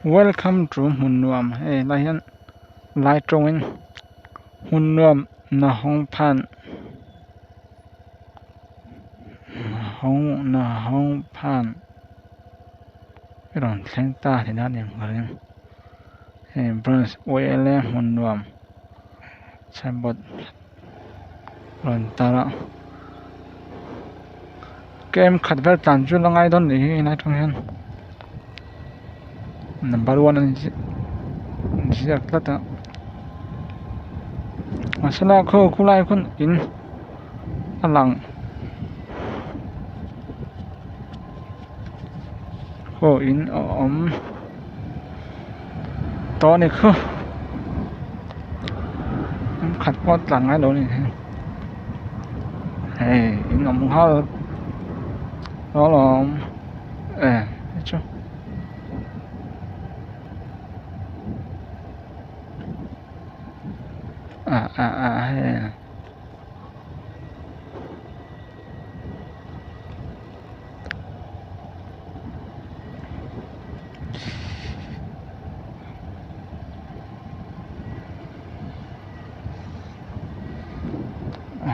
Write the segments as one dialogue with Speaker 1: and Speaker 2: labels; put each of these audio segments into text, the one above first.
Speaker 1: Welcome to hmun nuam hei lai hian lai tawngin hmun nuam nahawng phan nahawng phan i rawn thleng ta tih na ni ang ring hei branch yla hmun nuam signboard rawn tar a kem khat vel tlan chu la ngai dawn nih hi helai atang hian number one a inziak tlat a mahse lai khaw khulai khawn in a lang khaw in a awm tawh a ni khaw. Khat pawh tlan ngai lo a ni hei in awm nghal alawm e hei chu ah ah ah hei.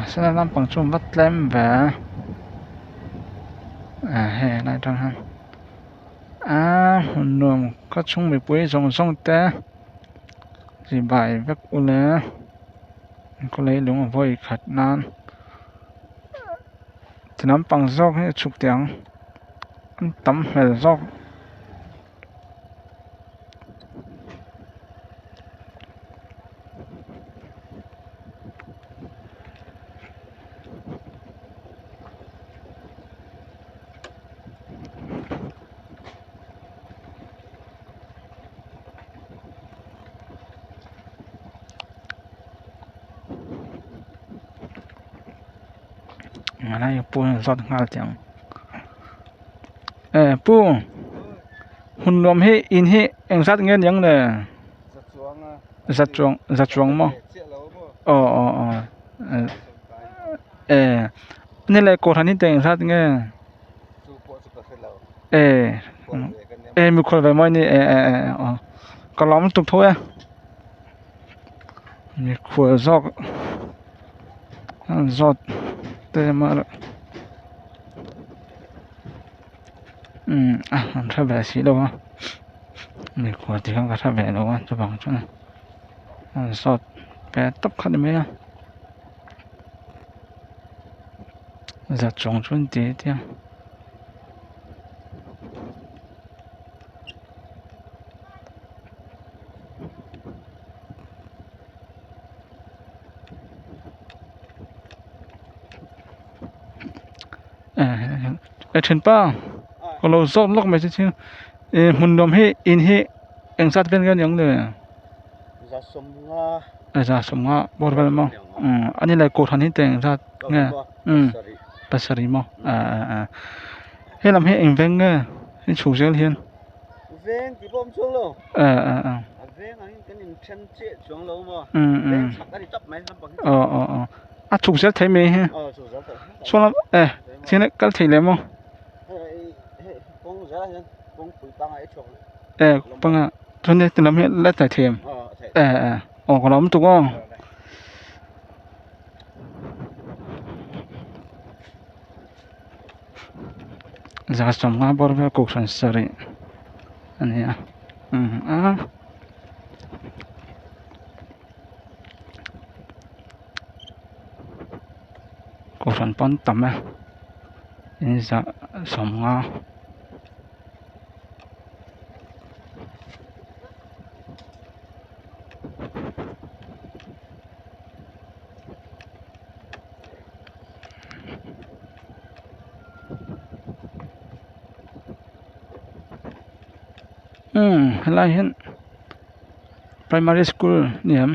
Speaker 1: Sawlai lampang chu va tlem ve a hei helai atang hian aaa hmun nuam khaw chhung mipui zawng zawng te chibai vek ula khawlai lung a vawi khat nan ti lampang zawk hi a chhuk teh ang an tam hmel zawk. Pu hian zawt nghal teh ang eh pu hun nuam hi in hi engzat nge niang le za chuang za chuang maw aw aw aw eh ni leh kawrhan hi teh engzat nge eh eh mikhual ve maw ni eh eh eh aw ka lawm lutuk tho e mikhual zawk. An zawt te mah umm a an hre ve si lo a mikhual ti khan ka hre ve lo a chuvang chuan an zawt ve tawp kha ni mai a za chuang chu an ti a tia. E thinpa ka lo zawt lawk mai che chu ih hmun nuam hi in hi eng zat vel nge niang le za sawmnga bawr vel maw a ni leh kohhran hi teng zat nge pasarih maw he lam hi eng veng nge hei chhuk zel hian.
Speaker 2: Veng tih pawh a awm chuang lo.
Speaker 1: Eh eh eh.
Speaker 2: A veng ang in kan in then chiah chuang lo maw.
Speaker 1: Um um.
Speaker 2: Veng chhak a ni tawp mai lampang hi.
Speaker 1: Aw aw aw. A chhuk zel thei mai hi.
Speaker 2: Aw chhuk zel thei.
Speaker 1: Saw lam eh thil hi kal thei leh maw.
Speaker 2: Hei hei kawng zel ah hian kawngpui panga i chhuak.
Speaker 1: Eh panga chuan heti lam hi la tlai thei em.
Speaker 2: Aw thei.
Speaker 1: Eh eh aw ka lo awm tuk aw. Za sawmnga bawr vel kohhran sarih a ni a umm a kohhran pawn tam e in za sawmnga. Umm helai hian primary school a ni em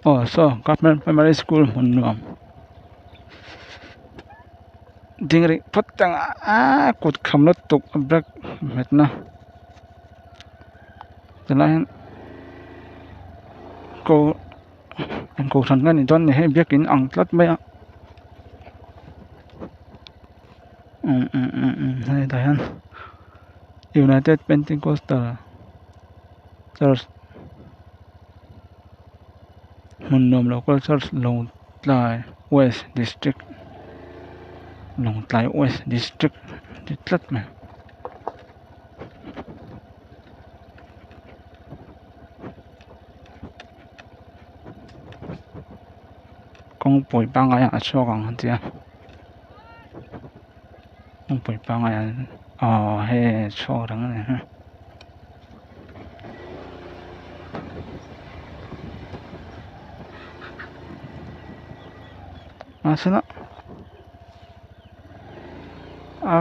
Speaker 1: aw saw government primary school hmun nuam ding rih phawt ang aaa kut kham lutuk a brake hmet na tilai hian ko. Eng kohhran nge ni dawn ni hei biakin ang tlat mai a umm umm umm umm hei tah hian united pentecostal. Church hmun nuam local church Lawngtlai west district Lawngtlai west district ti tlat mai. Kawngpui pangngai ah a chhuak ang a tia kawngpui pangngai ah aw hei chhuak reng a ni. Mahsela a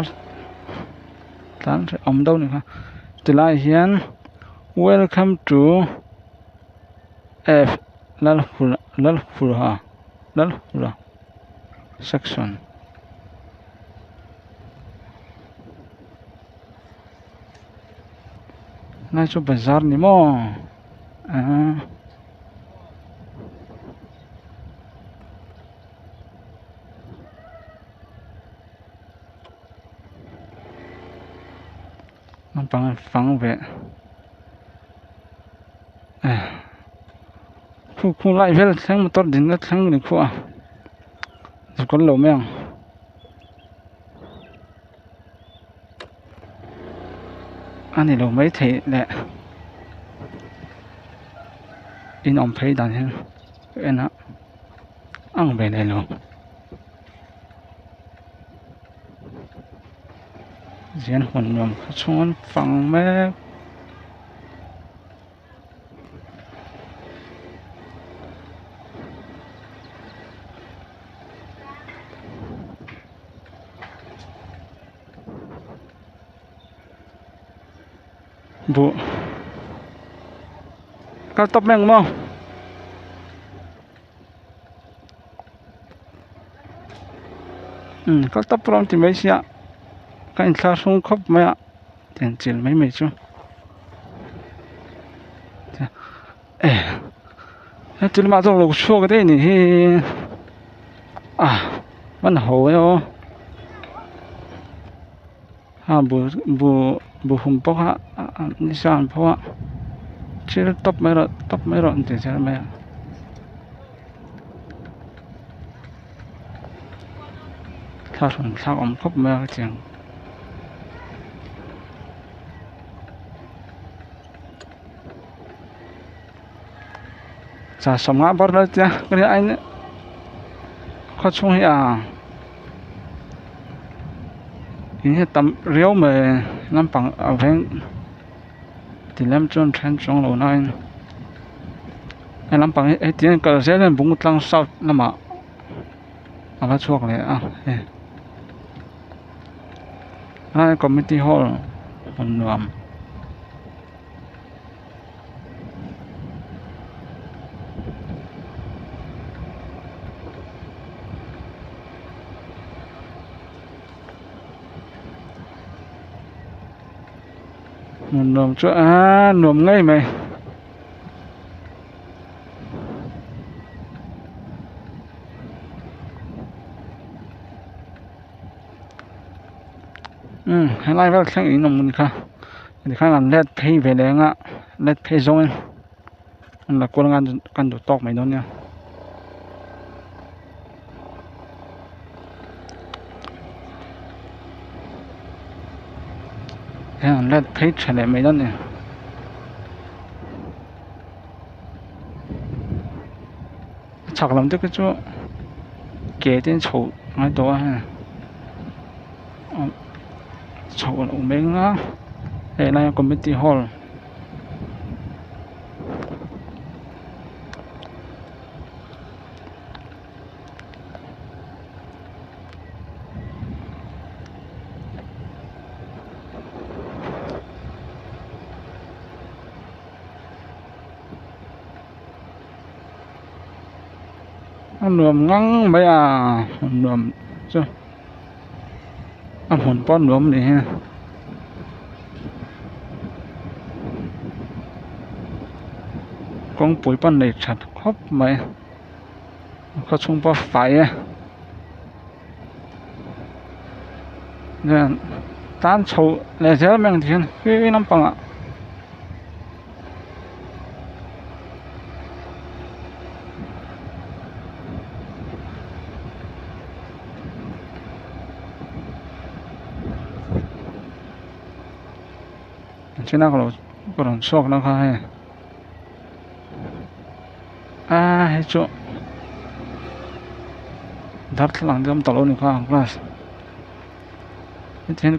Speaker 1: tlan hreh awm deuh a ni kha tilai hian welcome to F Lalhura Lalhura Lalhura section. Helai chu bazar ni maw aaa naupang an fang ve khu khu lai vel thleng motor dinna thleng ni khu a zuk an lo mai ang. A ni lo maithei leh in awm phei dan hian ka en a ang ve leh lo zian hawn nuam kha chhung an fang mek. Buh kal tawp mai ang maw umm kal tawp rawh an ti mai sia ka inthlahrung khawp mai a tiang chil mai mai chu heti lamah chuan lo chhuak daih a nih hi a hman ho e aw a bu bu bu hum pawh kha nisa an pho a thil tawp mai rawh tawp mai rawh an ti zel mai a. Thla hrawn thlak awm khawp mai a hetiang. Cha sawmnga bar vel tia ka nia ain khaw chhung hi a in hi tam riau mai lampang a veng ti lem chuan then chuang lo nain he lampang hi hetiang a kal zel hian Bungtlang south lamah a va chhuak leh a hei helai committee hall hmun nuam. Hmun nuam chu aaa nuam ngei mai. Umm helai vel thleng in awm kha tikhan an let phei ve leh ang a let phei zawngin an la kual ang a kan duh tawk mai dawn nia. Heng an let phei tha leh mai dawn a ni. A chhak lam te khi chu ke te in chho ngai tawh a hei chho a lo meng a hei laia committee hall a nuam ngang mai a nuam chu a hmun pawh a nuam a ni hi. Kawngpui pawh a nei tha khawp mai a khaw chhung pawh a fai e tan chho leh zel mai ang ti hian khi lampangah. China ka lo ka rawn chhuak na kha hei aa hei chu darthlalang te awm tawh lo a ni kha glass heti hian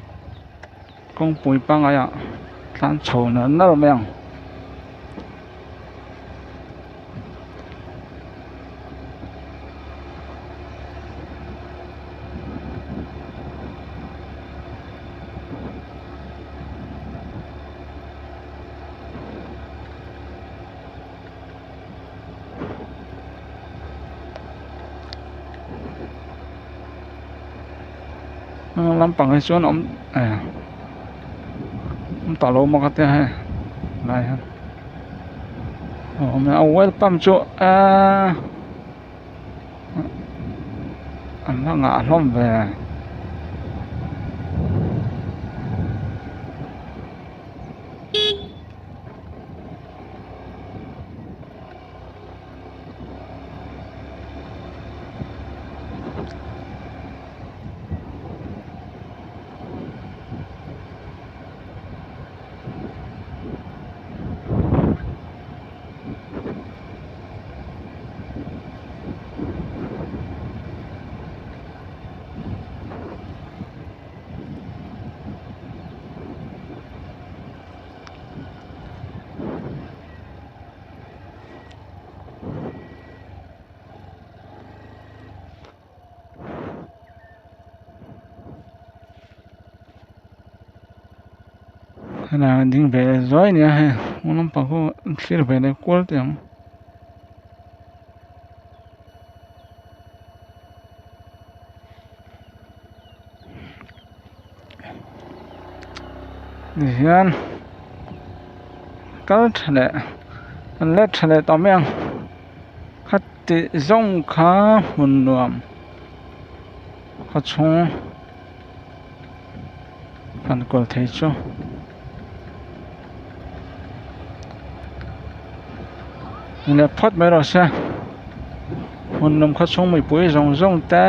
Speaker 1: kawngpui pangngai ah tlan chho nal nal mai ang. Lampang hi chuan awm eh awm tawh lo maw ka tia hei lai hian a oil pump chu eee an la ngah hlawm ve. Helai a ding ve leh zuai a ni a hei hnung lampang pawh an thlir ve leh kual teh ang. Tihian kal tha leh an let tha leh tawh mai ang khati zawng kha hmun nuam khaw chhung han kawl thei chu. Ni leh phawt mai rawh se hmun nuam khaw chhung mipui zawng zawng te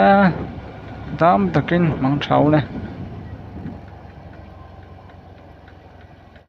Speaker 1: dam takin hmang tha ule.